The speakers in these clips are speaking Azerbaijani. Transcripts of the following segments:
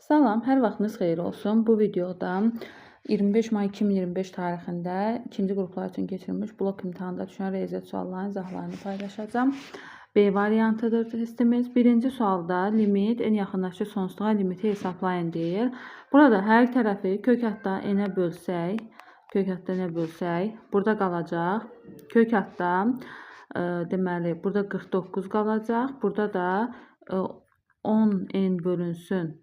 Salam, hər vaxtınız xeyir olsun. Bu videoda 25 may 2025 tarixində ikinci qruplar üçün keçirilmiş blok imtahanında düşən riyaziyyat suallarının izahlarını paylaşacağam. B variantıdır testimiz. Birinci sualda limit n yaxınlaşır sonsuzluğa limiti hesablayın deyir. Burada hər tərəfi kök adda n-ə bölsək, kök adda n-ə bölsək, burada qalacaq. Kök adda deməli burada 49 qalacaq. Burada da 10n bölünsün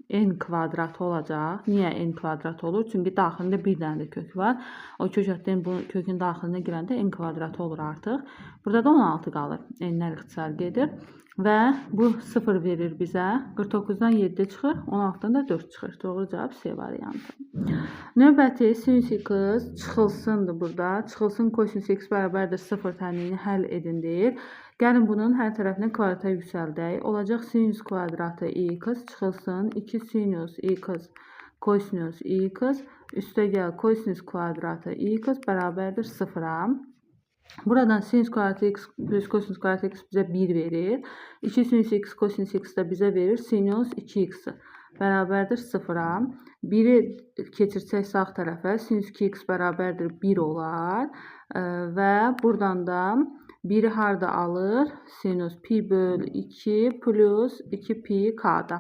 n kvadratı olacaq. Niyə n kvadratı olur? Çünki daxilində bir dənə də kök var. O kök adda n bu kökün daxilinə girəndə n kvadratı olur artıq. Burada da 16 qalır. N-lər ixtisar gedir. Və bu 0 verir bizə. 49-dan 7 çıxır, 16-dan da 4 çıxır. Doğru cavab C variantı. Növbəti sinüs x çıxılsındır burada. Çıxılsın kosinüs x bərabərdir 0 tənliyini həll edin deyir. Gəlin bunun hər tərəfini kvadrata yüksəldək. Olacaq sinüs kvadratı x çıxılsın 2 sinüs x kosinüs x üstə gəl kosinüs kvadratı x bərabərdir 0-a. Buradan sinüs kvadratı x plus kosinüs kvadratı x bizə 1 verir. 2 sinüs x kosinüs x də bizə verir sinüs 2x bərabərdir 0-a. 1-i keçirsək sağ tərəfə sinüs 2x bərabərdir 1 olar. Və buradan da 1-i harda alır? Sinüs pi böl 2 plus 2 pi k-da.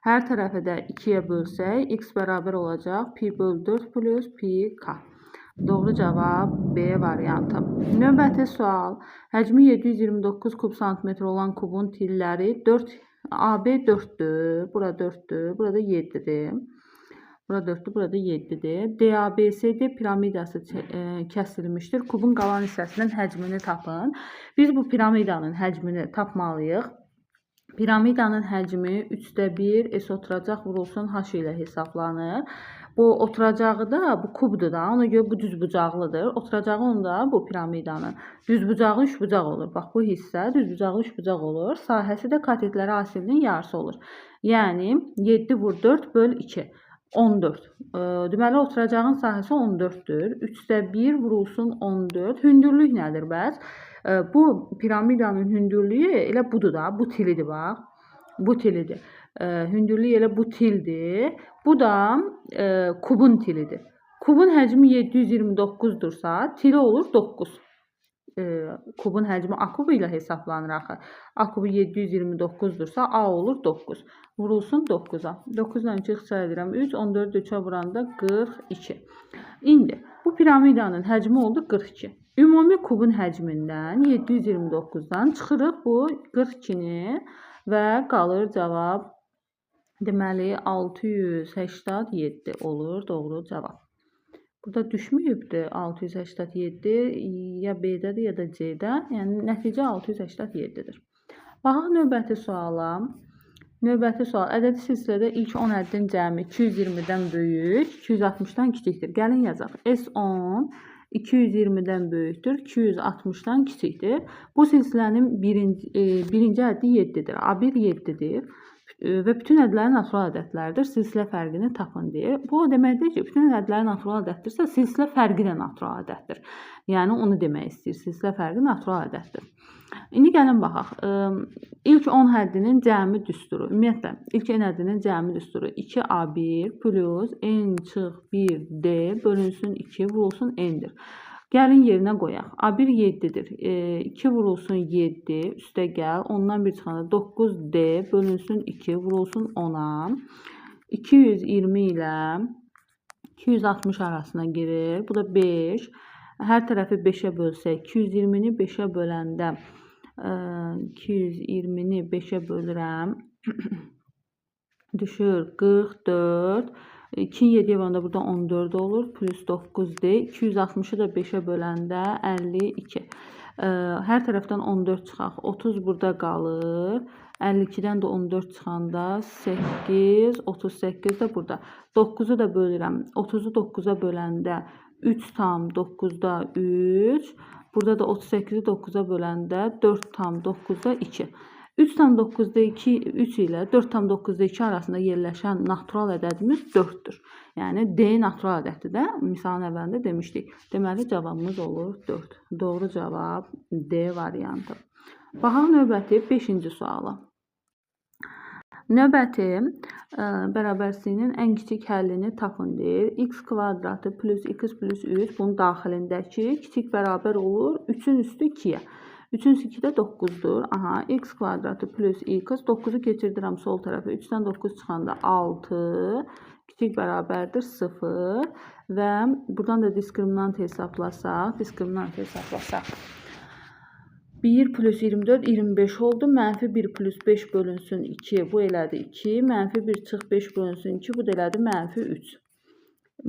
Hər tərəfə də 2-yə bölsək, x bərabər olacaq pi böl 4 plus pi k. Doğru cavab B variantı. Növbəti sual. Həcmi 729 kub santimetr olan kubun tilləri 4, AB 4-dür, bura 4-dür, burada 7-dir. Bura 4-dür, burada 7-dir. DABCD piramidası kəsilmişdir. Kubun qalan hissəsinin həcmini tapın. Biz bu piramidanın həcmini tapmalıyıq. Piramidanın həcmi 3-də 1 S oturacaq vurulsun H ilə hesablanır. Bu oturacağı da bu kubdur da, ona görə bu düzbucaqlıdır. Oturacağı onda bu piramidanın düzbucaqlı üçbucaq olur. Bax bu hissə düzbucaqlı üçbucaq olur. Sahəsi də katetləri hasilinin yarısı olur. Yəni 7 vur 4 böl 2. 14. Deməli oturacağın sahəsi 14-dür. 3-də 1 vurulsun 14. Hündürlük nədir bəs? Bu piramidanın hündürlüyü elə budur da, bu tilidir bax. Bu tilidir. Hündürlüyü elə bu tildir. Bu da kubun tilidir. Kubun həcmi 729-dursa, tili olur 9. Kubun həcmi A kubu ilə hesablanır axı. A kubu 729-dursa, A olur 9. Vurulsun 9-a. 9 ilə 3-ü ixtisar edirəm. 3, 14-ü 3-ə vuranda 42. İndi bu piramidanın həcmi oldu 42. Ümumi kubun həcmindən 729-dan çıxırıq bu 42-ni və qalır cavab deməli 687 olur doğru cavab. Burada düşməyibdir 687 ya B-dədir ya da C-də. Yəni nəticə 687-dir. Baxaq növbəti suala. Növbəti sual. Ədədi silsilədə ilk 10 ədədin cəmi 220-dən böyük, 260-dan kiçikdir. Gəlin yazaq. S10 220-dən böyükdür, 260-dan kiçikdir. Bu silsilənin birinci ədədi 7-dir. A1 7-dir. Və bütün ədədlər natural ədədlərdir. Silsilə fərqini tapın deyir. Bu o deməkdir ki, bütün ədədlər natural ədəddirsə, silsilə fərqi də natural ədəddir. Yəni onu demək istəyir. Silsilə fərqi natural ədəddir. İndi gəlin baxaq. İlk 10 həddinin cəmi düsturu. Ümumiyyətlə, ilk n həddinin cəmi düsturu 2A1 plus n çıx 1D bölünsün 2 vurulsun n-dir. Gəlin yerinə qoyaq. A1 7-dir. 2 vurulsun 7, üstə gəl. 10-dan 1 çıxanda 9D bölünsün 2 vurulsun 10-a. 220 ilə 260 arasına girir. Bu da 5. Hər tərəfi 5-ə bölsək, 220-ni 5-ə böləndə 220-ni 5-ə bölürəm. Düşür 44. 2-ni 7-yə böləndə burada 14 olur. Plus 9D. 260-ı da 5-ə böləndə 52. Hər tərəfdən 14 çıxaq. 30 burada qalır. 52-dən də 14 çıxanda 8, 38 də burada. 9-u da bölürəm. 30-u 9-a böləndə 3,9-da 3. Burada da 38-i 9-a böləndə 4,9-da 2. 3,9-da 2, 3 ilə 4,9-da 2 arasında yerləşən natural ədədimiz 4-dür. Yəni D natural ədəddir də. Misalın əvvəlində demişdik. Deməli cavabımız olur 4. Doğru cavab D variantı. Baxaq növbəti 5-ci suala. Növbəti bərabərsizliyinin ən kiçik həllini tapın deyir. X kvadratı plus x plus 3 bunun daxilindəki kiçik bərabər olur 3-ün üstü 2-yə. 3-ün üstü 2 də 9-dur. Aha, x kvadratı plus x 9-u keçirdirəm sol tərəfə. 3-dən 9 çıxanda 6 kiçik bərabərdir 0 və buradan da diskriminant hesablasaq, 1 plus 24, 25 oldu. Mənfi 1 plus 5 bölünsün 2, bu elədi 2. Mənfi 1 çıx 5 bölünsün 2, bu da elədi mənfi 3.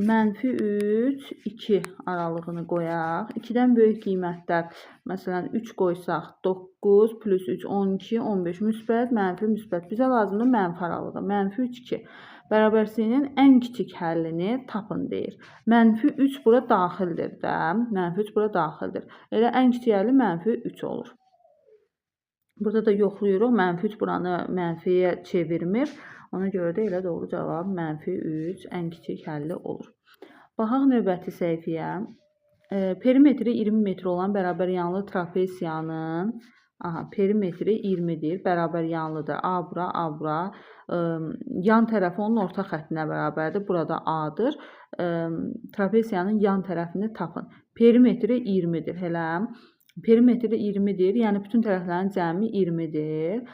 Mənfi 3, 2 aralığını qoyaq. 2-dən böyük qiymətlər, məsələn 3 qoysaq 9 plus 3, 12, 15 müsbət, mənfi, müsbət. Bizə lazımdır mənfi aralığı. Mənfi 3, 2. Bərabərsizliyinin ən kiçik həllini tapın deyir. Mənfi 3 bura daxildir də. Mənfi 3 bura daxildir. Elə ən kiçik həlli mənfi 3 olur. Burada da yoxlayırıq. Mənfi 3 buranı mənfiyə çevirmir. Ona görə də elə doğru cavab mənfi 3 ən kiçik həlli olur. Baxaq növbəti səhifəyə. Perimetri 20 metr olan bərabər yanlı trapesiyanın perimetri 20-dir, bərabər yanlıdır. A bura, A bura. Yan tərəfi onun orta xəttinə bərabərdir. Burada A-dır. Trapesiyanın yan tərəfini tapın. Perimetri 20-dir. Elə perimetri 20-dir. Yəni bütün tərəflərin cəmi 20-dir.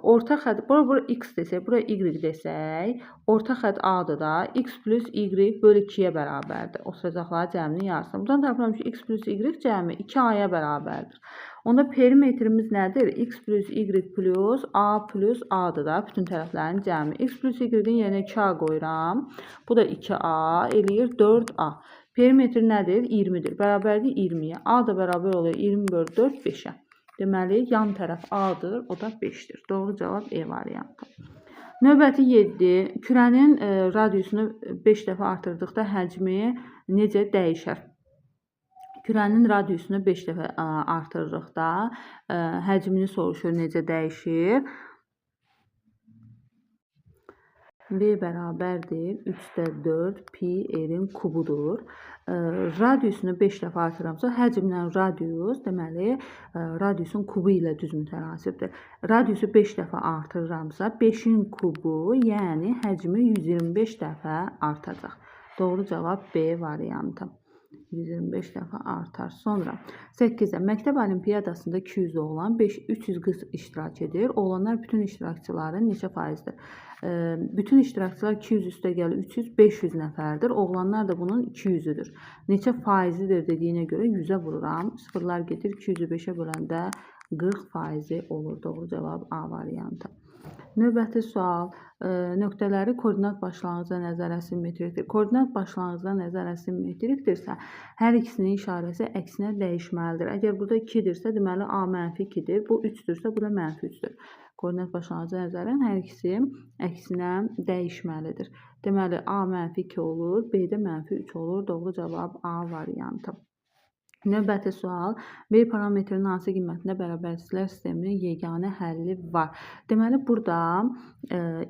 Orta xətt, bura x desək, bura y desək, orta xətt A-dır da, x plus y bölü 2-yə bərabərdir. Oturacaqların cəminin yarısına. Buradan tapıram ki, x plus y cəmi 2A-ya bərabərdir. Onda perimetrimiz nədir? X plus y plus A plus A-dır da, bütün tərəflərin cəmi. X plus y-in yerinə 2A qoyuram. Bu da 2A eləyir 4A. Perimetr nədir? 20-dir. Bərabərdir 20-yə. A da bərabər olur 20 bölü 4, 5-ə. Deməli, yan tərəf A-dır, o da 5-dir. Doğru cavab E variantı. Növbəti 7. Kürənin radiusunu 5 dəfə artırdıqda həcmi necə dəyişər? Kürənin radiusunu 5 dəfə artırırıq da, həcmini soruşur necə dəyişir. V bərabərdir 3,4 pi r-in kubudur. Radiusunu 5 dəfə artırıramsa, həcmlə radius, deməli, radiusun kubu ilə düz mütənasibdir. Radiusu 5 dəfə artırıramsa, 5-in kubu, yəni həcmi 125 dəfə artacaq. Doğru cavab B variantı. 125 dəfə artar. Sonra 8-də məktəb olimpiyadasında 200 oğlan, 300 qız iştirak edir. Oğlanlar bütün iştirakçıların neçə faizdir? Bütün iştirakçılar 200 üstə gəlir 300, 500 nəfərdir. Oğlanlar da bunun 200-üdür. Neçə faizidir dediyinə görə 100-ə vururam. Sıfırlar gedir. 200-ü 5-ə böləndə 40 faizi olur. Doğru cavab A variantı. Növbəti sual, nöqtələri koordinat başlanğıcına nəzərən simmetrikdir. Koordinat başlanğıcına nəzərən simmetrikdirsə, hər ikisinin işarəsi əksinə dəyişməlidir. Əgər burada 2-dirsə, deməli A mənfi 2-dir. Bu 3-dürsə, bu da mənfi 3-dür. Koordinat başlanğıcına nəzərən hər ikisi əksinə dəyişməlidir. Deməli, A mənfi 2 olur, B də mənfi 3 olur. Doğru cavab A variantı. Növbəti sual, B parametrinin hansı qiymətində bərabərsizliklər sisteminin yeganə həlli var? Deməli, burada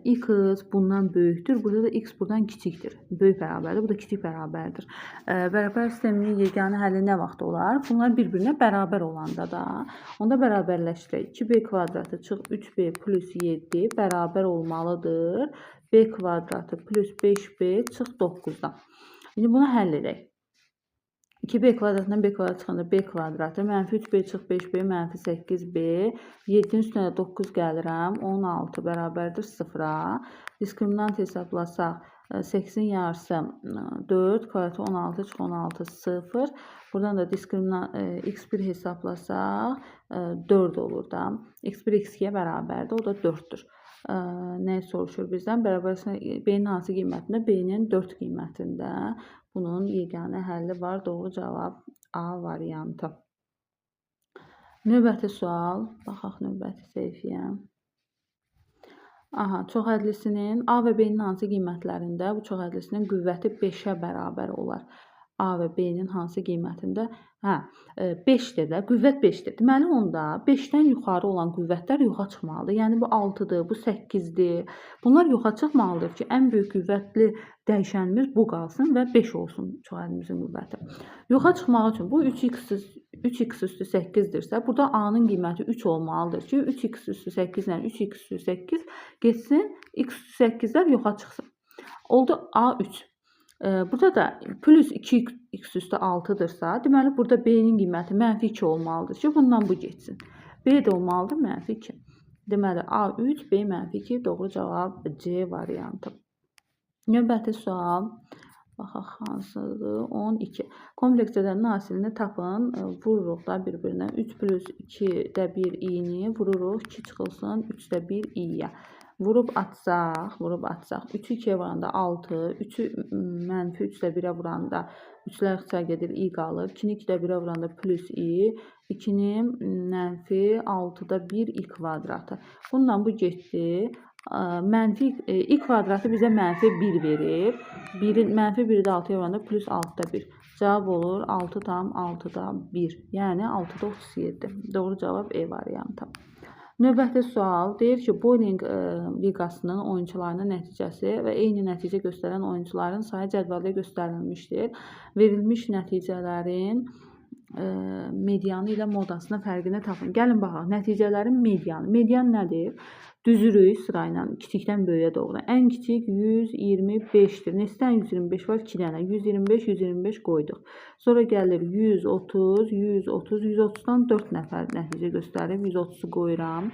x bundan böyükdür, burada da x buradan kiçikdir. Böyük bərabərdir, bu da kiçik bərabərdir. Bərabər sisteminin yeganə həlli nə vaxt olar? Bunlar bir-birinə bərabər olanda da, onda bərabərləşdirək. 2b kvadratı çıx 3b plus 7 bərabər olmalıdır. B kvadratı plus 5b çıx 9-dan. İndi bunu həll edək. 2b kvadratından b kvadrat çıxanda b kvadratı, mənfi 3b çıx 5b, mənfi 8b, 7-nin üstünə də 9 gəlirəm, 16 bərabərdir 0-a. Diskriminant hesablasaq, 8-in yarısı 4, kvadratı 16 çıx 16, 0. Buradan da diskriminant x1 hesablasaq, 4 olur da. x1 x2-yə bərabərdir, o da 4-dür. Nə soruşur bizdən? Bərabər b-nin hansı qiymətində? B-nin 4 qiymətində. Bunun yeganə həlli var. Doğru cavab A variantı. Növbəti sual. Baxaq növbəti səhifəyə. Aha, çox ədlisinin A və B-nin hansı qiymətlərində bu çox ədlisinin qüvvəti 5-ə bərabər olar? A və B-nin hansı qiymətində? Hə, 5-dir də, qüvvət 5-dir. Deməli, onda 5-dən yuxarı olan qüvvətlər yoxa çıxmalıdır. Yəni, bu 6-dır, bu 8-dir. Bunlar yoxa çıxmalıdır ki, ən böyük qüvvətli dəyişənimiz bu qalsın və 5 olsun çox ədədimizin qüvvəti. Yoxa çıxmaq üçün bu 3x üstü 8-dirsə, burada A-nın qiyməti 3 olmalıdır ki, 3x üstü 8 ilə 3x üstü 8 getsin, x üstü 8-lər yoxa çıxsın. Oldu A3. Burada da plus 2x üstü 6-dırsa, deməli burada B-nin qiyməti mənfi 2 olmalıdır ki, bundan bu getsin. B də olmalıdır mənfi 2. Deməli A3, B mənfi 2, doğru cavab C variantı. Növbəti sual, baxaq hansıdır? 12. Kompleks ədədinin hasilini tapın. Vururuq da bir-birinə. 3 plus 2-də 1 i-ni vururuq. 2 çıxılsın 3-də 1 i-yə. Vurub atsaq, vurub atsaq. 3-ü 2-yə vuranda 6, 3-ü mənfi 3-də 1-ə vuranda 3-lər ixtisar gedir, i qalır. 2-ni 2-də 1-ə vuranda plus i, 2-ni mənfi 6-da 1 i kvadratı. Bununla bu getdi. Mənfi i kvadratı bizə mənfi 1 verir. Mənfi 1-i də 6-ya vuranda plus 6-da 1. Cavab olur 6,6-da 1. Yəni 6-da 37. Doğru cavab E variantı. Növbəti sual deyir ki, bowling liqasının oyunçularının nəticəsi və eyni nəticə göstərən oyunçuların sayı cədvəldə göstərilmişdir. Verilmiş nəticələrin medianı ilə modasının fərqini tapın. Gəlin baxaq, nəticələrin medianı. Median nədir? Düzürük sırayla, kiçikdən böyüyə doğru. Ən kiçik 125-dir. Neçədən 125 var? 2 dənə. 125, 125 qoyduq. Sonra gəlir 130, 130, 130-dan 4 nəfər nəticə göstərib. 130-u qoyuram.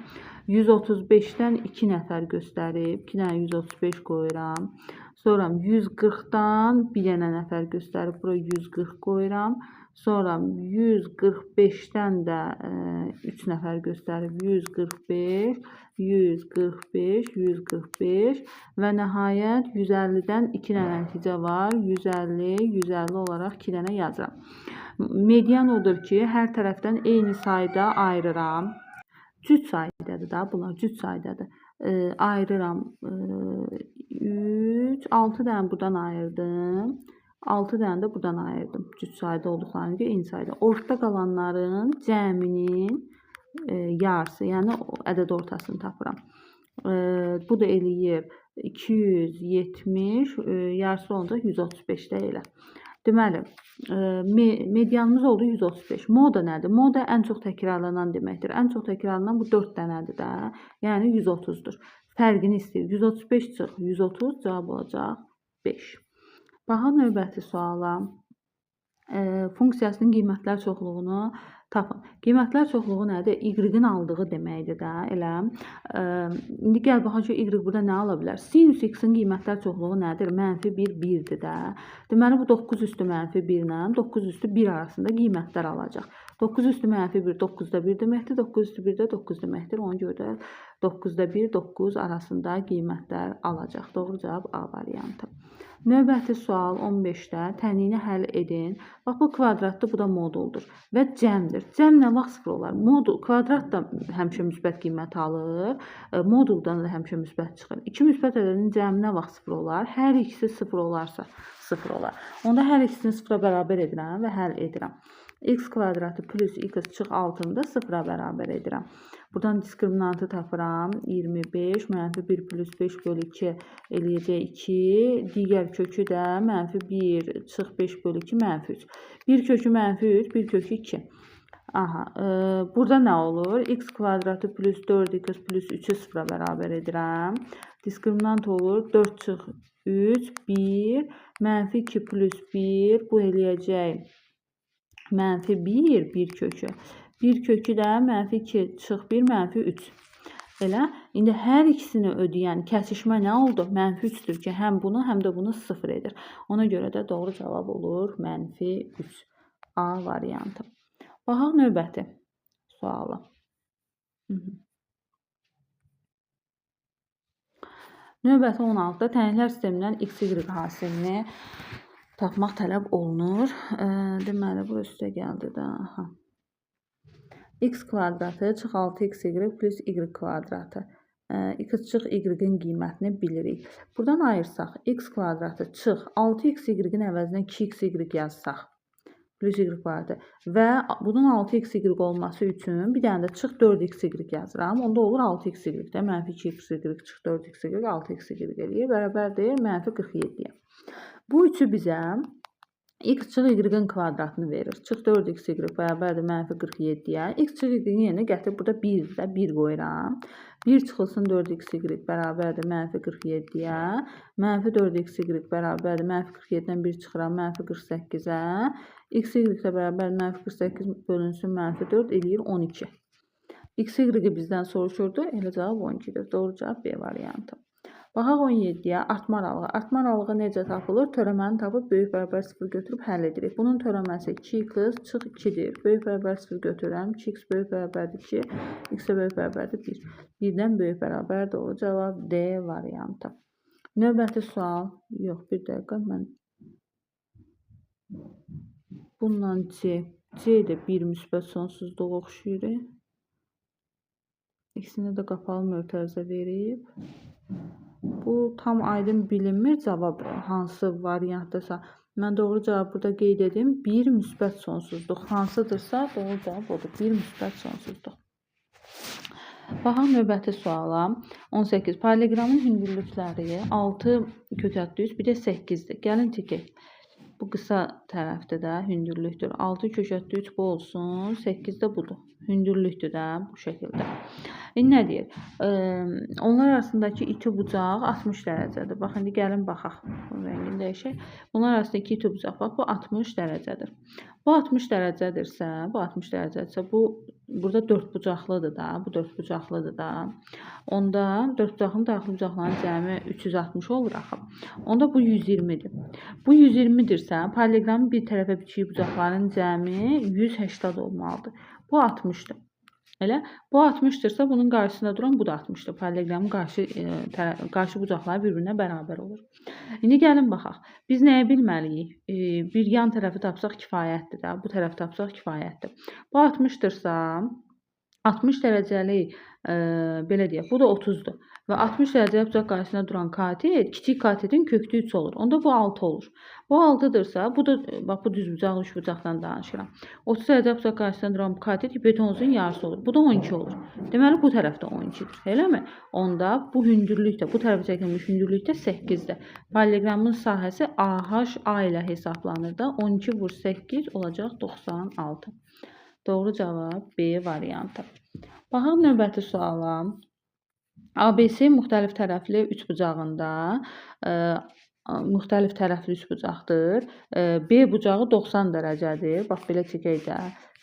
135-dən 2 nəfər göstərib. 2 dənə 135 qoyuram. Sonra 140-dan 1 dənə nəfər göstərib. Bura 140 qoyuram. Sonra 145-dən də 3 nəfər göstərib. 145, 145, 145 və nəhayət 150-dən 2 dənə nəticə var. 150, 150 olaraq 2 dənə yazıram. Median odur ki, hər tərəfdən eyni sayda ayırıram. Cüt saydadır da, bunlar cüt saydadır. Ayırıram. 3, 6 dənə buradan ayırdım. 6 dənə də buradan ayırdım. Cüt sayda olduqlarına görə eyni sayda. Ortada qalanların cəminin yarısı, yəni ədəd ortasını tapıram. Bu da eləyir 270, yarısı olacaq 135-də elə. Deməli, medianımız oldu 135. Moda nədir? Moda ən çox təkrarlanan deməkdir. Ən çox təkrarlanan bu 4 dənədir də. Yəni 130-dur. Fərqini istəyir. 135 çıx 130, cavab olacaq 5. Baxaq növbəti suala. Funksiyasının qiymətlər çoxluğunu tapın. Qiymətlər çoxluğu nədir? Y-in aldığı deməkdir də, elə. İndi gəl baxaq ki, Y burada nə ala bilər? Sinus x-in qiymətlər çoxluğu nədir? Mənfi 1, 1-dir də. Deməli, bu 9 üstü mənfi 1 ilə 9 üstü 1 arasında qiymətlər alacaq. 9 üstü mənfi 1, 9-da 1 deməkdir. 9 üstü 1 də 9 deməkdir. Ona görə də 9-da 1, 9 arasında qiymətlər alacaq. Doğru cavab A variantı. Növbəti sual 15-də tənliyini həll edin. Bax, bu kvadratdır, bu da moduldur və cəmdir. Cəm nə vaxt sıfır olar? Modul, kvadrat da həmişə müsbət qiymət alır, moduldan da həmişə müsbət çıxır. İki müsbət ədədin cəmi nə vaxt sıfır olar? Hər ikisi sıfır olarsa sıfır olar. Onda hər ikisini sıfıra bərabər edirəm və həll edirəm. X kvadratı plus x çıx altında sıfıra bərabər edirəm. Buradan diskriminantı tapıram. 25, mənfi 1 plus 5 bölü 2 eləyəcək 2. Digər kökü də mənfi 1 çıx 5 bölü 2 mənfi 3. 1 kökü mənfi 3, 1 kökü 2. Aha, burada nə olur? X kvadratı plus 4x plus 3-ü sıfıra bərabər edirəm. Diskriminant olur 4 çıx 3, 1, mənfi 2 plus 1, bu eləyəcək mənfi 1, 1 kökü. 1 kökü də mənfi 2 çıx 1, mənfi 3. Elə, indi hər ikisini ödəyən kəsişmə nə oldu? Mənfi 3-dür ki, həm bunu, həm də bunu 0 edir. Ona görə də doğru cavab olur mənfi 3. A variantı. Baxaq növbəti suala. Növbəti 16-da tənliklər sistemindən x, y hasilini tapmaq tələb olunur. Deməli, bu üstə gəldi də. Aha. X kvadratı çıx 6xy plus y kvadratı. X çıx y-in qiymətini bilirik. Buradan ayırsaq, x kvadratı çıx 6xy-in əvəzinə 2xy yazsaq, plus y kvadratı və bunun 6xy olması üçün bir dənə də çıx 4xy yazıram. Onda olur 6xy də, mənfi 2xy çıx 4xy, 6xy eləyir, bərabərdir mənfi 47-yə. Bu üçü bizə x çıx y-in kvadratını verir. Çıx 4xy bərabərdir mənfi 47-yə. X çıx y-in yerinə gətirib burada 1 də 1 qoyuram. 1 çıxılsın 4xy bərabərdir mənfi 47-yə. Mənfi 4xy bərabərdir mənfi 47-dən 1 çıxıram mənfi 48-ə. Xy də bərabər mənfi 48 bölünsün mənfi 4 eləyir 12. Xy-i bizdən soruşurdu. Elə cavab 12-dir. Doğru cavab B variantı. Baxaq 17-yə artma aralığı. Artma aralığı necə tapılır? Törəməni tapıb böyük bərabər 0 götürüb həll edirik. Bunun törəməsi 2x çıx 2-dir. Böyük bərabər 0 götürürəm. 2x böyük bərabərdir 2, x böyük bərabərdir 1. 1-dən böyük bərabər doğru cavab D variantı. Növbəti sual. Yox, bir dəqiqə mən bununla C. C də 1 müsbət sonsuzluğa oxşayır. İkisini də qapalı mötərizə verib. Bu tam aydın bilinmir cavab hansı variantdasa. Mən doğru cavab burada qeyd edim. 1 müsbət sonsuzluq hansıdırsa doğru cavab odur. 1 müsbət sonsuzluq. Baxaq növbəti suala. 18. Paralleloqramın hündürlükləri 6 kökətli 3, bir də 8-dir. Gəlin çəkək. Bu qısa tərəfdə də hündürlükdür. 6 kökətli 3 bu olsun, 8 də budur. Hündürlükdür də bu şəkildə. İndi nə deyir? Onlar arasındakı iti bucaq 60 dərəcədir. Bax, indi gəlin baxaq. Bu rəngini dəyişək. Bunlar arasındakı iti bucaq, bax, bu 60 dərəcədir. Bu 60 dərəcədirsə, bu 60 dərəcədirsə, bu burada 4 bucaqlıdır da, bu 4 bucaqlıdır da. Onda 4 bucaqlının daxili bucaqların cəmi 360 olur axı. Onda bu 120-dir. Bu 120-dirsə, paralleloqramın bir tərəfə bitişik bucaqların cəmi 180 olmalıdır. Bu 60-dır. Elə bu 60-dırsa, bunun qarşısında duran bu da 60-dır. Paralleloqramın qarşı bucaqları bir-birinə bərabər olur. İndi gəlin baxaq. Biz nəyə bilməliyik? Bir yan tərəfi tapsaq kifayətdir də. Bu tərəfi tapsaq kifayətdir. Bu 60-dırsa, 60 dərəcəli, belə deyək, bu da 30-dur. Və 60 dərəcəli bucaq qarşısında duran katet, kiçik katetin köklü 3 olur. Onda bu 6 olur. Bu 6-dırsa, bu da, bax, bu düz bucaq, üç bucaqdan danışıram. 30 dərəcəli bucaq qarşısında duran bu katet hipotenuzun yarısı olur. Bu da 12 olur. Deməli, bu tərəfdə 12-dir. Eləmi? Onda bu hündürlükdə, bu tərəfə çəkilmiş hündürlükdə 8-dir. Paralleloqramın sahəsi AHA ilə hesablanır da. 12 vur 8 olacaq 96. Doğru cavab B variantı. Baxaq növbəti suala. ABC müxtəlif tərəfli üçbucağında müxtəlif tərəfli üçbucaqdır. B bucağı 90 dərəcədir. Bax, belə çəkək də.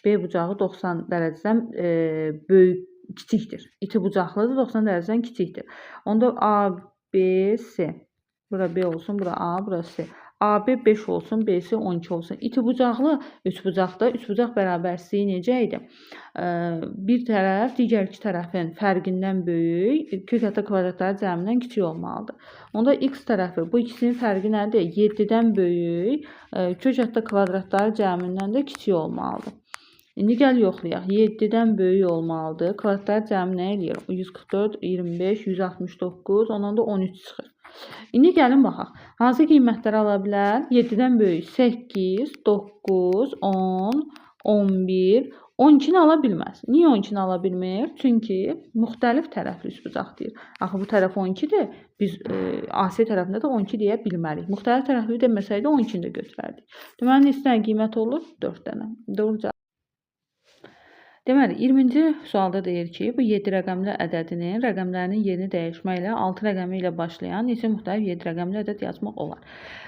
B bucağı 90 dərəcədən böyük, kiçikdir. İti bucaqlıdır, 90 dərəcədən kiçikdir. Onda A, B, C. Bura B olsun, bura A, bura C. AB 5 olsun, BC 12 olsun. İti bucaqlı üçbucaqda üçbucaq bərabərsizliyi necə idi? Bir tərəf digər iki tərəfin fərqindən böyük, kök ata kvadratları cəmindən kiçik olmalıdır. Onda x tərəfi, bu ikisinin fərqi nədir? 7-dən böyük, kök ata kvadratları cəmindən də kiçik olmalıdır. İndi gəl yoxlayaq. 7-dən böyük olmalıdır. Kvadratlar cəmi nə eləyir? 144, 25, 169, ondan da 13 çıxır. İndi gəlin baxaq. Hansı qiymətləri ala bilər? 7-dən böyük 8, 9, 10, 11, 12-ni ala bilməz. Niyə 12-ni ala bilmir? Çünki müxtəlif tərəfli üçbucaq deyir. Axı bu tərəf 12-dir. Biz AC tərəfində də 12 deyə bilmərik. Müxtəlif tərəfli deməsəydi 12-ni də götürərdik. Deməli, neçə dənə qiymət olur? 4 dənə. Doğru cavab. Deməli, 20-ci sualda deyir ki, bu 7 rəqəmli ədədinin rəqəmlərinin yerini dəyişməklə 6 rəqəmi ilə başlayan neçə müxtəlif 7 rəqəmli ədəd yazmaq olar.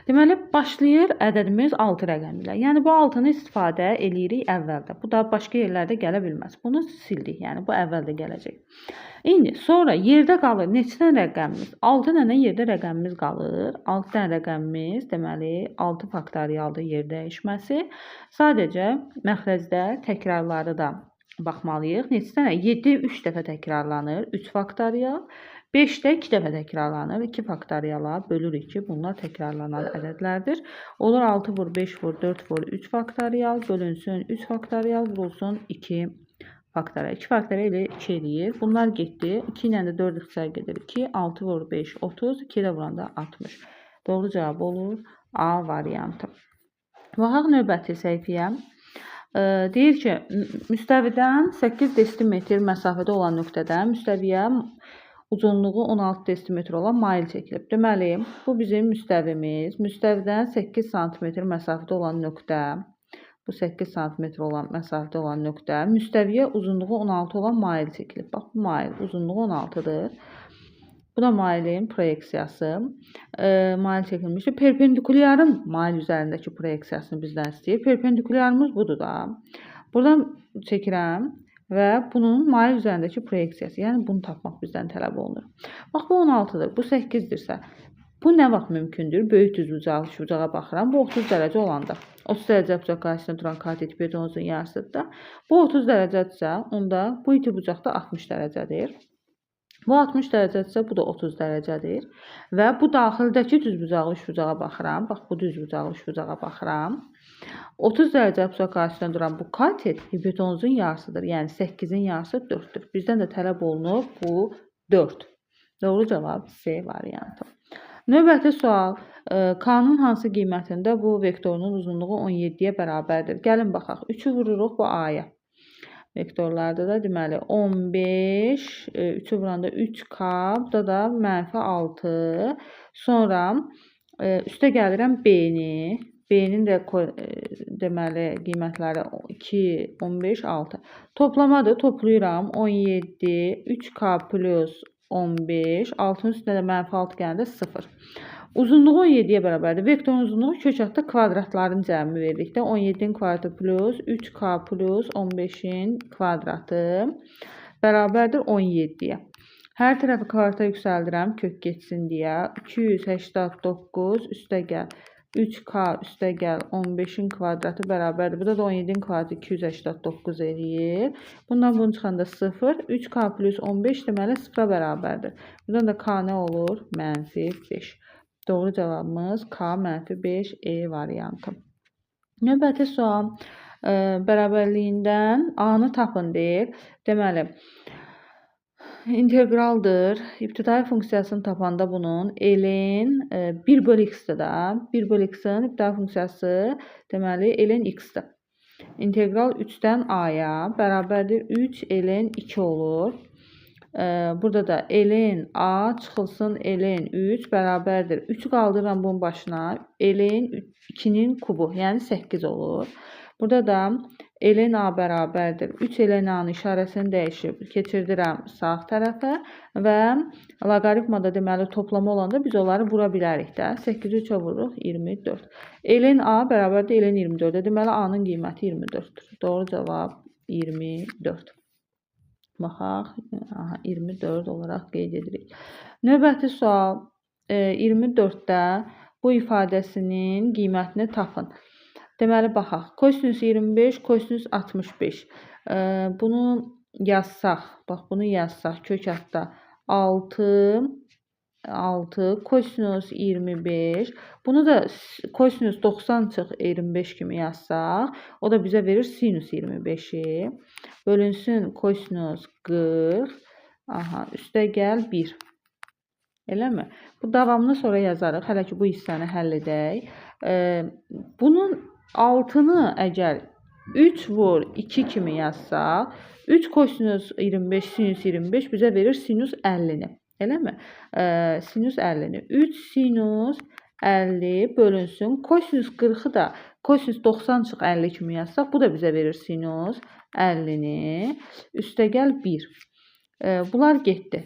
Deməli, başlayır ədədimiz 6 rəqəmi ilə. Yəni, bu 6-nı istifadə eləyirik əvvəldə. Bu da başqa yerlərdə gələ bilməz. Bunu sildik, yəni bu əvvəldə gələcək. İndi sonra yerdə qalır neçə dənə rəqəmimiz? 6 dənə yerdə rəqəmimiz qalır. 6 dənə rəqəmimiz, deməli, 6 faktorialdır yer dəyişməsi. Sadəcə məxrəcdə təkrarları da baxmalıyıq. Neçə dənə? 7 3 dəfə təkrarlanır. 3 faktorial. 5 də 2 dəfə təkrarlanır. 2 faktoriala bölürük ki, bunlar təkrarlanan ədədlərdir. Olur 6 vur 5 vur 4 vur 3 faktorial bölünsün 3 faktorial vurulsun 2 Faktorial. 2 faktorial elə 2 eləyir. Bunlar getdi. 2 ilə də 4 ixtisar gedir. 2, 6 vur 5, 30. 2 ilə vuranda 60. Doğru cavab olur A variantı. Baxaq növbəti səhifəyə. Deyir ki, müstəvidən 8 desimetr məsafədə olan nöqtədən müstəviyə uzunluğu 16 desimetr olan mail çəkilib. Deməli, bu bizim müstəvimiz. Müstəvidən 8 sm məsafədə olan nöqtə, bu 8 sm olan məsafədə olan nöqtə, müstəviyə uzunluğu 16 olan mail çəkilib. Bax, bu mail uzunluğu 16-dır. Bu da mailin proyeksiyası. Mail çəkilmişdir. Perpendikulyarın mail üzərindəki proyeksiyasını bizdən istəyir. Perpendikulyarımız budur da. Buradan çəkirəm və bunun mail üzərindəki proyeksiyası, yəni bunu tapmaq bizdən tələb olunur. Bax, bu 16-dır, bu 8-dirsə, bu nə vaxt mümkündür? Böyük düzbucaqlı üçbucağa baxıram. Bu 30 dərəcə olanda. 30 dərəcə bucaq qarşısında duran katet hipotenuzun yarısıdır da. Bu 30 dərəcədirsə, onda bu iti bucaq da 60 dərəcədir. Bu 60 dərəcədirsə, bu da 30 dərəcədir. Və bu daxildəki düzbucaqlı üçbucağa baxıram. Bax, bu düzbucaqlı üçbucağa baxıram. 30 dərəcə bucaq qarşısında duran bu katet hipotenuzun yarısıdır. Yəni 8-in yarısı 4-dür. Bizdən də tələb olunur bu 4. Doğru cavab C variantı. Növbəti sual. K-nın hansı qiymətində bu vektorunun uzunluğu 17-yə bərabərdir? Gəlin baxaq. 3-ü vururuq bu A-ya. Vektorlarda da deməli 15, 3-ü vuranda 3K, burada da mənfi 6. Sonra üstə gəlirəm B-ni. B-nin də deməli qiymətləri 2, 15, 6. Toplamadır, toplayıram. 17, 3K plus 15, 6-nın üstünə də mənfi 6 gələndə 0. Uzunluğu 17-yə bərabərdir. Vektorun uzunluğu kök altda kvadratların cəmi veririk də. 17-nin kvadratı plus 3K plus 15-in kvadratı bərabərdir 17-yə. Hər tərəfi kvadrata yüksəldirəm kök getsin deyə. 289 üstə gəl 3K üstə gəl 15-in kvadratı bərabərdir. Burada da 17-in kvadratı 289 eləyir. Bundan bunu çıxanda 0. 3K plus 15 deməli 0-a bərabərdir. Buradan da K nə olur? Mənfi 5. Doğru cavabımız K mənfi 5 E variantı. Növbəti sual bərabərliyindən A-nı tapın deyir. Deməli, inteqraldır. İbtidai funksiyasını tapanda bunun ln 1 bölü x-dir da. 1 bölü x-in ibtidai funksiyası deməli ln x-dir. İnteqral 3-dən a-ya bərabərdir 3 ln 2 olur. Burada da ln a çıxılsın ln 3 bərabərdir. 3-ü qaldıram bunun başına. Ln 2-nin kubu, yəni 8 olur. Burada da ln a bərabərdir. 3 ln a-nın işarəsini dəyişib keçirdirəm sağ tərəfə və loqaritmada deməli toplama olanda biz onları vura bilərik də. 8-i 3-ə vururuq 24. Ln a bərabərdir ln 24-ə. Deməli a-nın qiyməti 24-dür. Doğru cavab 24. Baxaq, aha, 24 olaraq qeyd edirik. Növbəti sual 24-də bu ifadəsinin qiymətini tapın. Deməli, baxaq. Kosinus 25, kosinus 65. Bunu yazsaq, bax, bunu yazsaq kök altda 6, 6, kosinus 25. Bunu da kosinus 90 çıx 25 kimi yazsaq, o da bizə verir sinus 25-i. Bölünsün kosinus 40. Aha, üstə gəl 1. Eləmi? Bu davamını sonra yazarıq. Hələ ki, bu hissəni həll edək. Bunun altını əgər 3 vur 2 kimi yazsaq, 3 kosinus 25, sinus 25 bizə verir sinus 50-ni. Eləmi? Sinus 50-ni. 3 sinus 50 bölünsün. Kosinus 40-ı da kosinus 90 çıx 50 kimi yazsaq, bu da bizə verir sinus 50-ni. Üstə gəl 1. Bunlar getdi.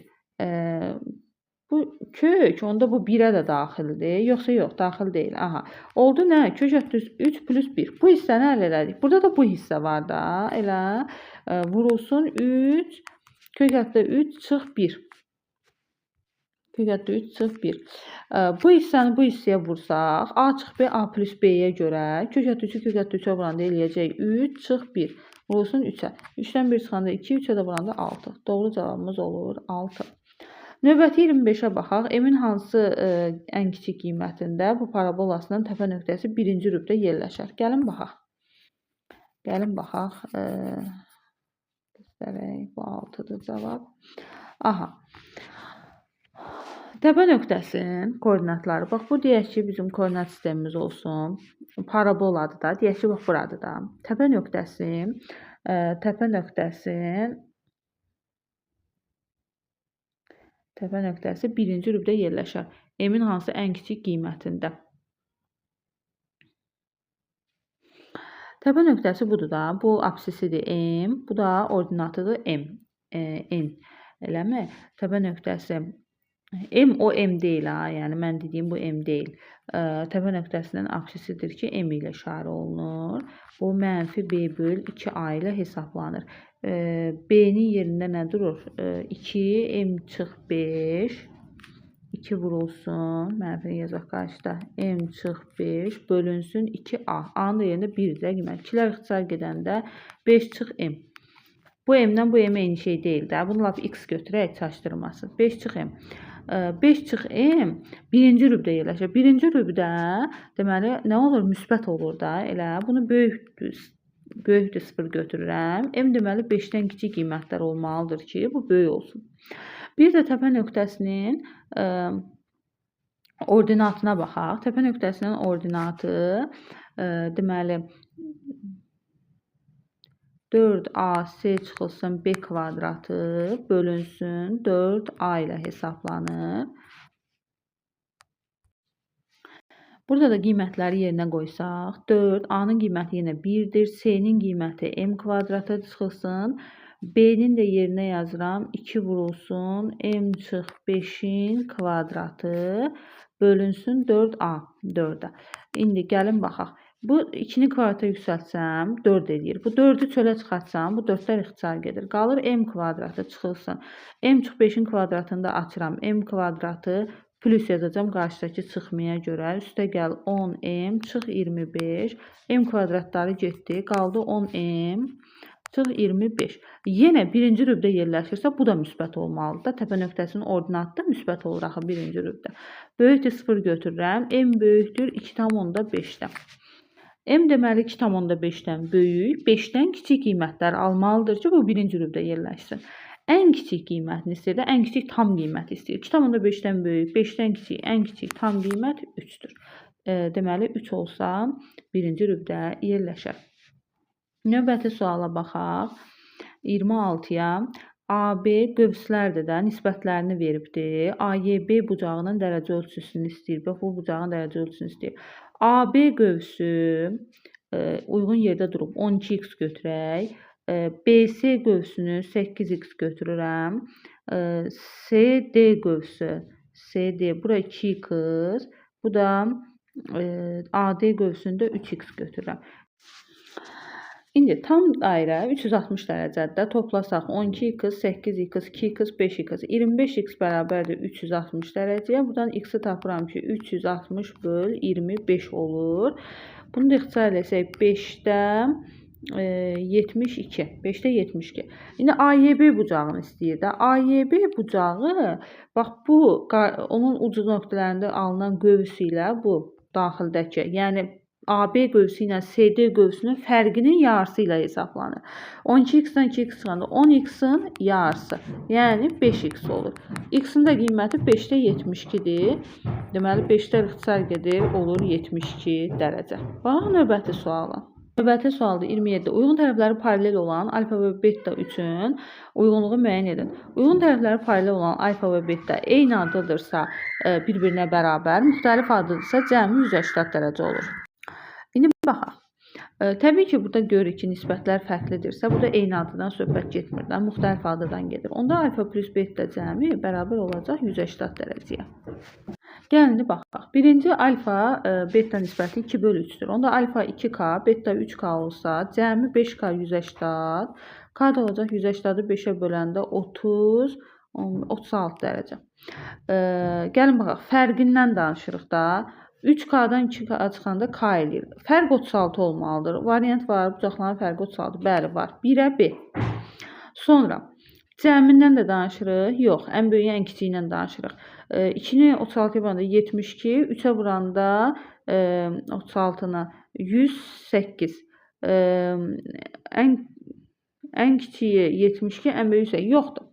Bu kök, onda bu 1-ə də daxildir. Yoxsa yox, daxil deyil. Aha. Oldu nə? Kök 3 plus 1. Bu hissəni həll elədik. Burada da bu hissə var da. Elə vurulsun 3, kök 3 çıx 1. Kök 3 çıx 1. Bu hissəni bu hissəyə vursaq, A çıx B, A plus B-yə görə kök 3-ü kök 3-ə vuranda eləyəcək 3 çıx 1. Vurulsun 3-ə. 3-dən 1 çıxanda 2, 3-ə də vuranda 6. Doğru cavabımız olur 6. Növbəti 25-ə baxaq. M-in hansı ən kiçik qiymətində bu parabolasının təpə nöqtəsi birinci rübdə yerləşər? Gəlin baxaq. Gəlin baxaq. Göstərək. Bu 6-dır cavab. Aha. Təpə nöqtəsinin koordinatları. Bax, bu deyək ki, bizim koordinat sistemimiz olsun. Paraboladır da. Deyək ki, bax, buradır da. Təpə nöqtəsi birinci rübdə yerləşər. M-in hansı ən kiçik qiymətində. Təpə nöqtəsi budur da. Bu absisidir M. Bu da ordinatıdır M. N. Eləmi? Təpə nöqtəsi M o M deyil ha. Yəni mən dediyim bu M deyil. Təpə nöqtəsinin absisidir ki, M ilə işarə olunur. Bu mənfi B böl 2A ilə hesablanır. B-nin yerində nə durur? 2, M çıx 5. 2 vurulsun, mənfini yazaq qarşıda, M çıx 5 bölünsün 2A. A-nın da yerində 1-dir qiymət. 2-lər ixtisar gedəndə 5 çıx M. Bu M-dən bu M eyni şey deyil də. Bunu lap X götürək, çaşdırmasın. 5 çıx M. 5 çıx M birinci rübdə yerləşir. Birinci rübdə, deməli, nə olur? Müsbət olur da. Elə bunu böyükdür 0 götürürəm. M deməli 5-dən kiçik qiymətlər olmalıdır ki, bu böyük olsun. Bir də təpə nöqtəsinin ordinatına baxaq. Təpə nöqtəsinin ordinatı deməli 4AC çıxılsın B kvadratı bölünsün 4A ilə hesablanır. Burada da qiymətləri yerinə qoysaq, 4, A-nın qiyməti yenə 1-dir, C-nin qiyməti M kvadratı çıxılsın, B-nin də yerinə yazıram, 2 vurulsun, M çıx 5-in kvadratı bölünsün 4A, 4-ə. İndi gəlin baxaq. Bu 2-ni kvadrata yüksəltsəm 4 eləyir. Bu 4-ü çölə çıxartsam, bu 4-lər ixtisar gedir. Qalır M kvadratı çıxılsın. M çıx 5-in kvadratını da açıram. M kvadratı plus yazacağım qarşıdakı çıxmaya görə. Üstə gəl 10M çıx 25. M kvadratları getdi. Qaldı 10M çıx 25. Yenə birinci rübdə yerləşirsə, bu da müsbət olmalıdır. Təpə nöqtəsinin ordinatı da müsbət olur axı birinci rübdə. Böyükdür 0 götürürəm. M böyükdür 2,5-dən. M deməli 2,5-dən böyük, 5-dən kiçik qiymətlər almalıdır ki, bu birinci rübdə yerləşsin. Ən kiçik qiymətini istəyir də, ən kiçik tam qiyməti istəyir. 2,5-dən böyük, 5-dən kiçik, ən kiçik tam qiymət 3-dür. Deməli 3 olsa birinci rübdə yerləşər. Növbəti suala baxaq. 26-ya. AB qövslərdə də nisbətlərini veribdir. AYB bucağının dərəcə ölçüsünü istəyir. Bax, bu bucağın dərəcə ölçüsünü istəyir. AB qövsü uyğun yerdə durub 12x götürək. BC qövsünü 8x götürürəm. CD qövsü, CD bura 2x, bu da AD qövsündə 3x götürürəm. İndi tam dairə 360 dərəcədə toplasaq 12x, 8x, 2x, 5x, 25x bərabərdir 360 dərəcəyə. Buradan x-i tapıram ki, 360 böl 25 olur. Bunu da ixtisar eləsək 5-də 72. 5-də 72. İndi AYB bucağını istəyir də. AYB bucağı, bax bu, onun ucu nöqtələrində alınan qövsü ilə bu daxildəki, yəni AB qövsü ilə CD qövsünün fərqinin yarısı ilə hesablanır. 12x-dən 2x çıxanda 10x-in yarısı, yəni 5x olur. X-in də qiyməti 5-də 72-dir. Deməli, 5-də ixtisar gedir, olur 72 dərəcə. Baxaq növbəti suala. Növbəti sualdır 27. Uyğun tərəfləri paralel olan alfa və beta üçün uyğunluğu müəyyən edin. Uyğun tərəfləri paralel olan alfa və beta eyni adıdırsa bir-birinə bərabər, müxtəlif adıdırsa cəmi 180 dərəcə olur. İndi baxaq. Təbii ki, burada görürük ki, nisbətlər fərqlidirsə, burada eyni adıdan söhbət getmir, müxtəlif adıdan gedir. Onda alfa plus beta cəmi bərabər olacaq 180 dərəcəyə. Gəlin, indi baxaq. Birinci alfa beta nisbəti 2 bölü 3-dür. Onda alfa 2K, beta 3K olsa, cəmi 5K 180, K da olacaq 180-ı 5-ə böləndə 30, 36 dərəcə. Gəlin baxaq, fərqindən danışırıq da. 3K-dan 2K çıxanda K eləyir. Fərq 36 olmalıdır. Variant var, bucaqların fərqi 36. Bəli, var. 1-ə B. Sonra cəmindən də danışırıq. Yox, ən böyüyü, ən kiçiyi ilə danışırıq. 2-ni 36-ya vuranda 72, 3-ə vuranda 36-nı 108. Ən Ən kiçiyi 72, ən böyüyü isə yoxdur.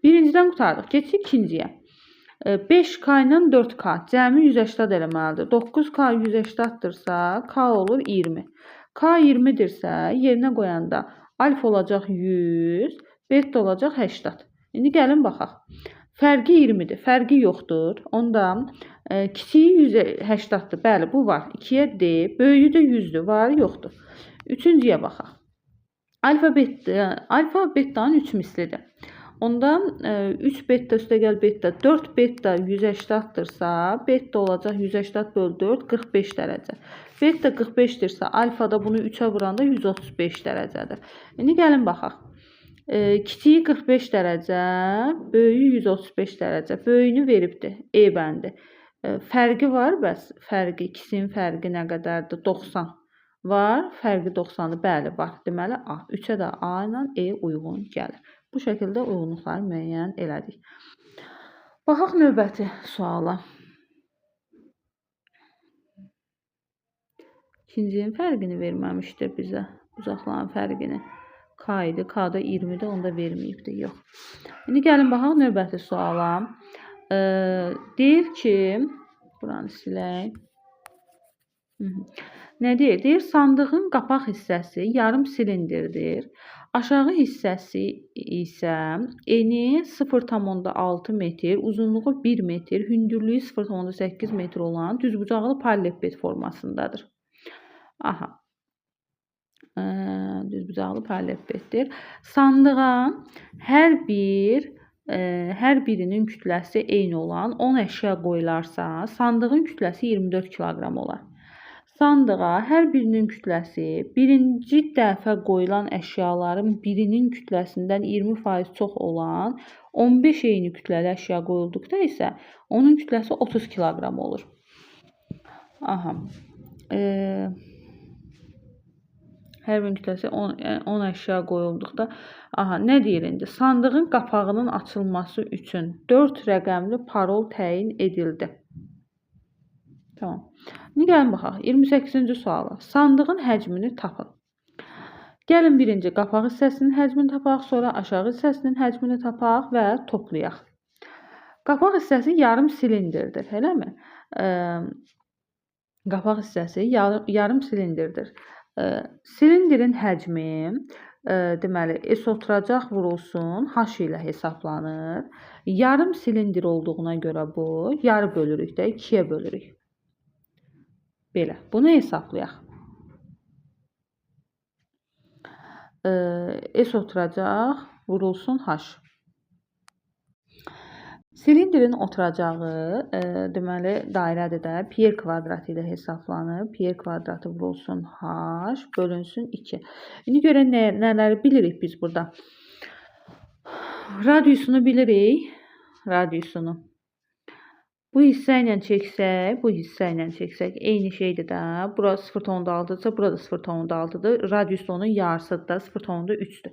Birincidən qurtardıq. Keçdik ikinciyə. 5K ilə 4K cəmi 180 eləməlidir. 9K 180-dırsa, K olur 20. K 20-dirsə, yerinə qoyanda alfa olacaq 100, beta olacaq 80. İndi gəlin baxaq. Fərqi 20-dir. Fərqi yoxdur. Onda kiçiyi 180-dır. Bəli, bu var. 2-yə D, böyüyü də 100-dür. Var, yoxdur. Üçüncüyə baxaq. Alfa betanın 3 mislidir. Onda 3 beta üstəgəl beta 4 beta 180-dırsa, beta olacaq 180 böl 4, 45 dərəcə. Beta 45-dirsə, alfa da bunu 3-ə vuranda 135 dərəcədir. İndi gəlin baxaq. Kiçiyi 45 dərəcə, böyüyü 135 dərəcə. Böyüyünü veribdir, E bəndi. Fərqi var bəs, fərqi, ikisinin fərqi nə qədərdir? 90. Var, fərqi 90-dır, bəli, var. Deməli, A. 3-ə də A ilə E uyğun gəlir. Bu şəkildə uyğunluqları müəyyən elədik. Baxaq növbəti suala. İkincinin fərqini verməmişdir bizə. Uzaqların fərqini. K idi. K-da 20-dir, onu da verməyibdir. Yox. İndi gəlin baxaq növbəti suala. Deyir ki, buranı silək. Nə deyir? Deyir, sandığın qapaq hissəsi yarım silindirdir. Aşağı hissəsi isə eni 0,6 metr, uzunluğu 1 metr, hündürlüyü 0,8 metr olan düzbucaqlı parallelepiped formasındadır. Aha. Düzbucaqlı parallelepipeddir. Sandığa hər birinin kütləsi eyni olan 10 əşya qoyularsa, sandığın kütləsi 24 kiloqram olar. Sandığa hər birinin kütləsi birinci dəfə qoyulan əşyaların birinin kütləsindən 20% çox olan 15 eyni kütləli əşya qoyulduqda isə onun kütləsi 30 kiloqram olur. Aha. Hər birinin kütləsi 10 əşya qoyulduqda, aha, nə deyir indi? Sandığın qapağının açılması üçün 4 rəqəmli parol təyin edildi. Tamam. İndi gəlin baxaq. 28-ci suala. Sandığın həcmini tapın. Gəlin birinci qapaq hissəsinin həcmini tapaq, sonra aşağı hissəsinin həcmini tapaq və toplayaq. Qapaq hissəsi yarım silindirdir, eləmi? Qapaq hissəsi yarım silindirdir. Silindirin həcmi, deməli, S oturacaq vurulsun, H ilə hesablanır. Yarım silindir olduğuna görə bu, yarı bölürük də, 2-yə bölürük. Belə, bunu hesablayaq. S oturacaq, vurulsun H. Silindirin oturacağı, deməli, dairədir də, Pi kvadratı ilə hesablanır. Pi kvadratı vurulsun H, bölünsün 2. İndi görək nələri bilirik biz burada. Radiusunu bilirik. Radiusunu. Bu hissə ilə çəksək, bu hissə ilə çəksək, eyni şeydir də. Bura 0,6-dırsa, burada 0,6-dır. Radius da onun yarısıdır da, 0,3-dür.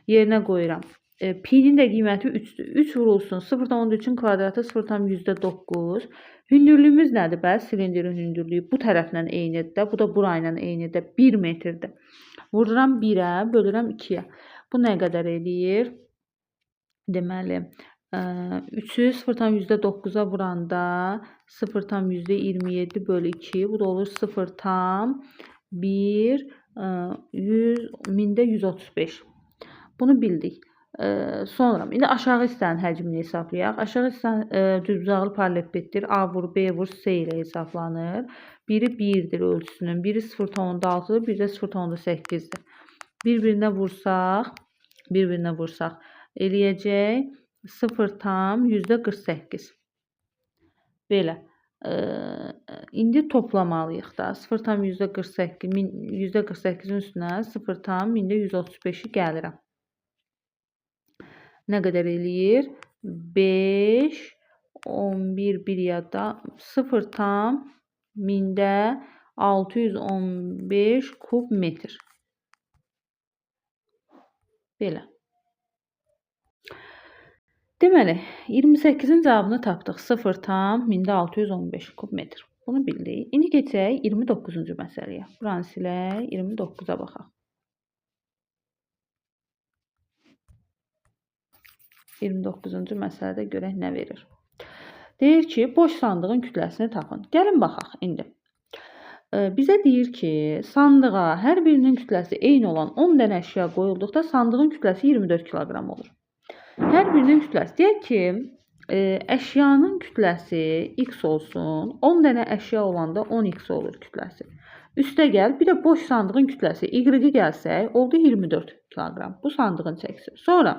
Yerinə qoyuram. Pi-nin də qiyməti 3-dür. 3 vurulsun 0,3-ün kvadratı 0,9. Hündürlüyümüz nədir bəs? Silindirin hündürlüyü bu tərəflə eynidir də, bu da bura ilə eynidir. 1 metrdir. Vururam 1-ə, bölürəm 2-yə. Bu nə qədər eləyir? Deməli, 3-ü 0,9-a vuranda 0,27 bölü 2. Bu da olur 0,1 135. Bunu bildik. Sonra indi aşağı hissənin həcmini hesablayaq. Aşağı hissə düzbucaqlı parallelepipeddir. A vur, B vur, C ilə hesablanır. Biri 1-dir ölçüsünün, biri 0,6-dır, biri də 0,8-dir. Bir-birinə vursaq, eləyəcək 0,48. Belə. İndi toplamalıyıq da. 0,48, %48-in üstünə 0,135-i gəlirəm. Nə qədər eləyir? 5, 11, 1 yadda 0,615 kub metr. Belə. Deməli, 28-in cavabını tapdıq. 0,615 kub metr. Bunu bildik. İndi keçək 29-cu məsələyə. Buranı silək, 29-a baxaq. 29-cu məsələdə görək nə verir. Deyir ki, boş sandığın kütləsini tapın. Gəlin baxaq indi. Bizə deyir ki, sandığa hər birinin kütləsi eyni olan 10 dənə əşya qoyulduqda sandığın kütləsi 24 kiloqram olur. Hər birinin kütləsi. Deyək ki, əşyanın kütləsi x olsun. 10 dənə əşya olanda 10x olur kütləsi. Üstə gəl, bir də boş sandığın kütləsi y-i gəlsək, oldu 24 kiloqram. Bu sandığın çəkisi. Sonra,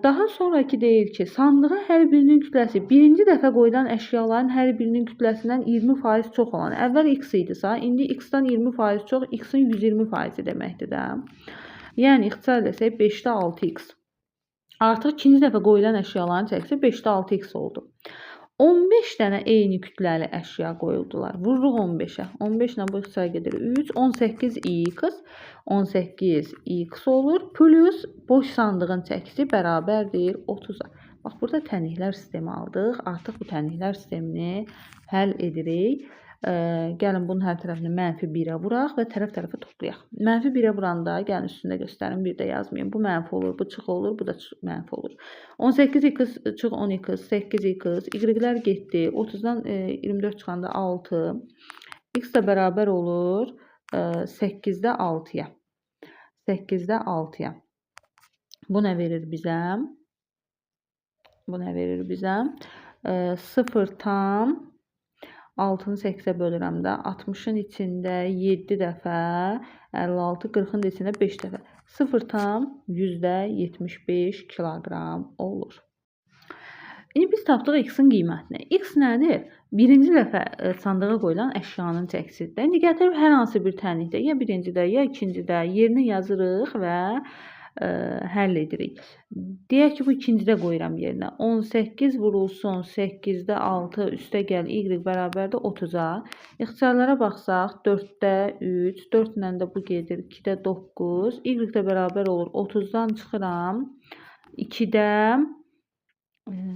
daha sonraki deyir ki, sandığa hər birinin kütləsi birinci dəfə qoyulan əşyaların hər birinin kütləsindən 20% çox olan. Əvvəl x idisə, indi x-dan 20% çox, x-in 120% deməkdir də. Yəni, ixtisar eləsək 5-də 6x. Artıq ikinci dəfə qoyulan əşyaların çəkisi 5-də 6x oldu. 15 dənə eyni kütləli əşya qoyuldular. Vururuq 15-ə. 15 ilə bu ixtisar gedir 3. 18x. 18x olur. Plus boş sandığın çəkisi bərabərdir 30-a. Bax, burada tənliklər sistemi aldıq. Artıq bu tənliklər sistemini həll edirik. Gəlin bunun hər tərəfini mənfi 1-ə vuraq və tərəf-tərəfə toplayaq. Mənfi 1-ə vuranda, gəlin üstündə göstərim, bir də yazmayayım. Bu mənfi olur, bu çıx olur, bu da mənfi olur. 18x çıx 10x, 8x, y-lər getdi. 30-dan 24 çıxanda 6. X də bərabər olur 8-də 6-ya. 8-də 6-ya. Bu nə verir bizə? Bu nə verir bizə? 0 tam 6-nı 8-ə bölürəm də. 60-ın içində 7 dəfə, 56, 40-ın da içində 5 dəfə. 0,75 kiloqram olur. İndi biz tapdıq x-in qiymətini. X nədir? Birinci dəfə sandığa qoyulan əşyanın çəkisidir. İndi gətirib hər hansı bir tənlikdə, ya birincidə, ya ikincidə yerini yazırıq və həll edirik. Deyək ki, bu ikincidə qoyuram yerinə. 18 vurulsun 8-də 6 üstə gəl y bərabərdir 30-a. İxtisarlara baxsaq 4-də 3, 4 ilə də bu gedir 2-də 9. Y də bərabər olur 30-dan çıxıram. 2-də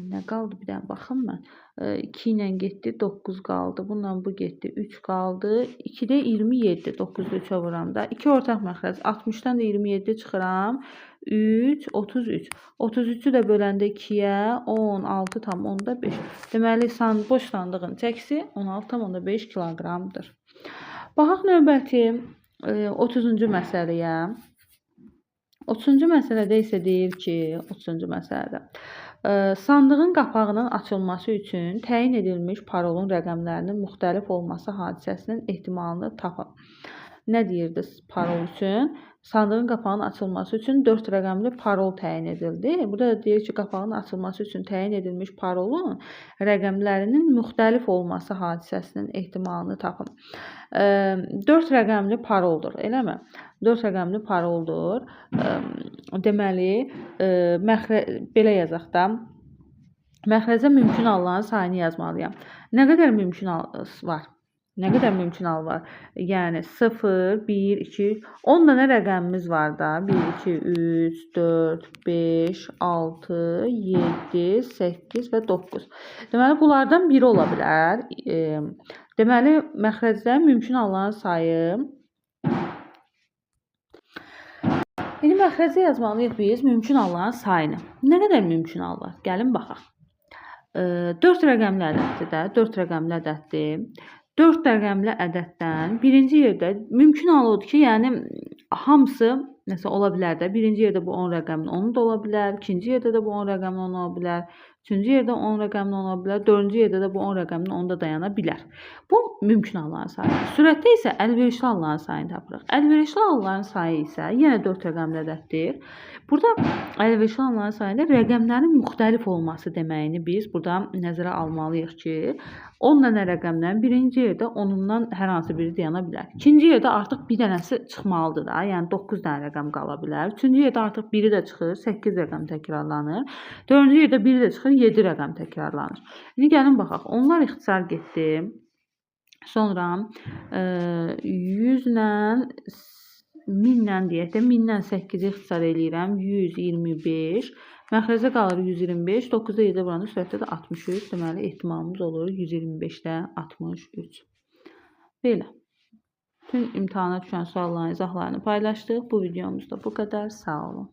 nə qaldı bir dənə baxım mən. 2 ilə getdi 9 qaldı. Bununla bu getdi 3 qaldı. 2-də 27 9-da 3-ə vuram da. 2 ortaq məxrəc 60-dan da 27 çıxıram. 3 33. 33-ü də böləndə 2-yə 16,5. Deməli boş sandığın çəkisi 16,5 kiloqramdır. Baxaq növbəti 30-cu məsələyə. 30-cu məsələdə isə deyir ki, 30-cu məsələdə sandığın qapağının açılması üçün təyin edilmiş parolun rəqəmlərinin müxtəlif olması hadisəsinin ehtimalını tapın. Nə deyirdi parol üçün? Sandığın qapağının açılması üçün 4 rəqəmli parol təyin edildi. Burada da deyir ki, qapağın açılması üçün təyin edilmiş parolun rəqəmlərinin müxtəlif olması hadisəsinin ehtimalını tapın. 4 rəqəmli paroldur, eləmi? 4 rəqəmli paroldur. Deməli, belə yazaq da. Məxrəcə mümkün halların sayını yazmalıyam. Nə qədər mümkün hal var? Nə qədər mümkün hal var? Yəni 0, 1, 2, 10 dənə rəqəmimiz var da. 1, 2, 3, 4, 5, 6, 7, 8 və 9. Deməli, bunlardan biri ola bilər. Deməli, məxrəcdə mümkün halların sayı. İndi məxrəcə yazmalıyıq biz mümkün halların sayını. Nə qədər mümkün hal var? Gəlin baxaq. 4 rəqəmli ədəddir də. 4 rəqəmli ədəddir. 4 rəqəmli ədəddən birinci yerdə mümkün hal odur ki, yəni hamısı nəsə ola bilər də. Birinci yerdə bu 10 rəqəmli 10 da ola bilər, ikinci yerdə də bu 10 rəqəmli 10 ola bilər, üçüncü yerdə 10 rəqəmli 10 ola bilər, dördüncü yerdə də bu 10 rəqəmli 10 da dayana bilər. Bu mümkün halların sayı. Sürətdə isə əlverişli halların sayını tapırıq. Əlverişli halların sayı isə yenə 4 rəqəmli ədəddir. Burada əlverişli halların sayında rəqəmlərin müxtəlif olması deməyini biz burada nəzərə almalıyıq ki, 10 dənə rəqəmdən birinci yerdə 10-undan hər hansı biri dayana bilər. İkinci yerdə artıq bir dənəsi çıxmalıdır da, yəni 9 dənə rəqəm qala bilər. Üçüncü yerdə artıq biri də çıxır, 8 rəqəm təkrarlanır. Dördüncü yerdə biri də çıxır, 7 rəqəm təkrarlanır. İndi gəlin baxaq. Onlar ixtisar getdi. Sonra 100 ilə 1000-lə deyək də 1000-lə 8-i ixtisar eləyirəm. 125. Məxrəcə qalır 125. 9-da 7 vuranda sürətdə də 63. Deməli, ehtimalımız olur 125-də 63. Belə. Bütün imtahana düşən sualların izahlarını paylaşdıq. Bu videomuzda bu qədər. Sağ olun.